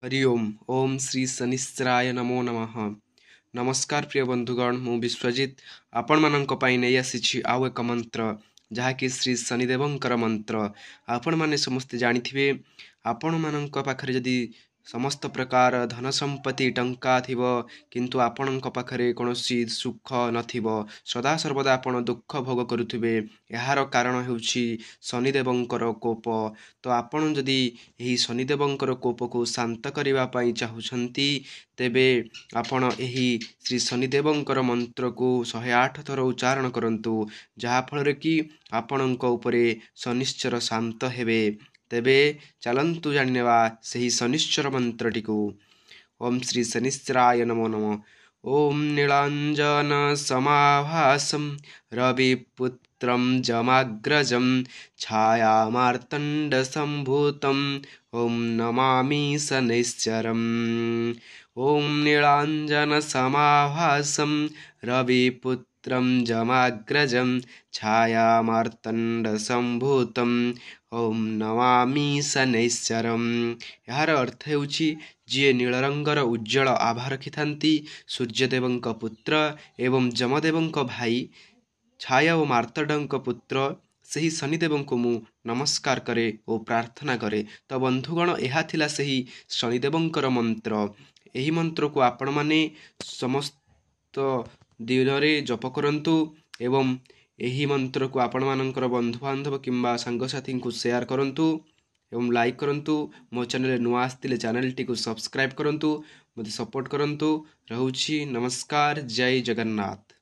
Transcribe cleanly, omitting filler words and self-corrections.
ହରି ଓମ୍। ଓମ୍ ଶ୍ରୀ ଶନିଶ୍ଚରାୟ ନମୋ ନମଃ। ନମସ୍କାର ପ୍ରିୟ ବନ୍ଧୁଗଣ, ମୁଁ ବିଶ୍ୱଜିତ ଆପଣମାନଙ୍କ ପାଇଁ ନେଇ ଆସିଛି ଆଉ ଏକ ମନ୍ତ୍ର, ଯାହାକି ଶ୍ରୀ ଶନିଦେବଙ୍କର ମନ୍ତ୍ର। ଆପଣମାନେ ସମସ୍ତେ ଜାଣିଥିବେ, ଆପଣମାନଙ୍କ ପାଖରେ ଯଦି ସମସ୍ତ ପ୍ରକାର ଧନ ସମ୍ପତ୍ତି ଟଙ୍କା ଥିବ, କିନ୍ତୁ ଆପଣଙ୍କ ପାଖରେ କୌଣସି ସୁଖ ନଥିବ, ସଦାସର୍ବଦା ଆପଣ ଦୁଃଖ ଭୋଗ କରୁଥିବେ, ଏହାର କାରଣ ହେଉଛି ଶନିଦେବଙ୍କର କୋପ। ତ ଆପଣ ଯଦି ଏହି ଶନିଦେବଙ୍କର କୋପକୁ ଶାନ୍ତ କରିବା ପାଇଁ ଚାହୁଁଛନ୍ତି, ତେବେ ଆପଣ ଏହି ଶ୍ରୀ ଶନିଦେବଙ୍କର ମନ୍ତ୍ରକୁ 108 ଥର ଉଚ୍ଚାରଣ କରନ୍ତୁ, ଯାହାଫଳରେ କି ଆପଣଙ୍କ ଉପରେ ଶନିଶ୍ଚର ଶାନ୍ତ ହେବେ। ତେବେ ଚାଲନ୍ତୁ ଜାଣିନେବା ସେହି ଶନିଶ୍ଚର ମନ୍ତ୍ରଟିକୁ। ଓମ୍ ଶ୍ରୀ ଶନିଶ୍ଚରାୟ ନମୋ ନମଃ। ଓମ୍ ନୀଳାଞ୍ଜନ ସମାଭାସಂ ରବିପୁତ୍ରಂ ଯମାଗ୍ରଜಂ ଛାୟାମାର୍ତ୍ତଣ୍ଡ ସମ୍ଭୂତಂ ଓମ୍ ନମାମି ଶନୈଶ୍ଚରମ୍। ଓମ୍ ନୀଳାଞ୍ଜନ ସମାଭାସಂ ରବିପୁତ୍ରଂ ଯମାଗ୍ରଜಂ ଛାୟାମାର୍ତ୍ତଣ୍ଡ ସମ୍ଭୂତಂ ଓମ୍ ନମାମି ଶନୈଶ୍ଚରମ୍। ଏହାର ଅର୍ଥ ହେଉଛି, ଯିଏ ନୀଳ ରଙ୍ଗର ଉଜ୍ଜ୍ୱଳ ଆଭା ରଖିଥାନ୍ତି, ସୂର୍ଯ୍ୟଦେବଙ୍କ ପୁତ୍ର ଏବଂ ଯମଦେବଙ୍କ ଭାଇ, ଛାୟା ଓ ମାର୍ତ୍ତଣ୍ଡଙ୍କ ପୁତ୍ର, ସେହି ଶନିଦେବଙ୍କୁ ମୁଁ ନମସ୍କାର କରେ ଓ ପ୍ରାର୍ଥନା କରେ। ତ ବନ୍ଧୁଗଣ, ଏହା ଥିଲା ସେହି ଶନିଦେବଙ୍କର ମନ୍ତ୍ର। ଏହି ମନ୍ତ୍ରକୁ ଆପଣମାନେ ସମସ୍ତ ଦିନରେ ଜପ କରନ୍ତୁ ଏବଂ ଏହି ମନ୍ତ୍ରକୁ ଆପଣମାନଙ୍କର ବନ୍ଧୁବାନ୍ଧବ କିମ୍ବା ସାଙ୍ଗସାଥୀଙ୍କୁ ସେୟାର କରନ୍ତୁ ଏବଂ ଲାଇକ୍ କରନ୍ତୁ। ମୋ ଚ୍ୟାନେଲରେ ନୂଆ ଆସିଥିଲେ ଚ୍ୟାନେଲଟିକୁ ସବସ୍କ୍ରାଇବ୍ କରନ୍ତୁ, ମୋତେ ସପୋର୍ଟ କରନ୍ତୁ। ରହୁଛି, ନମସ୍କାର, ଜୟ ଜଗନ୍ନାଥ।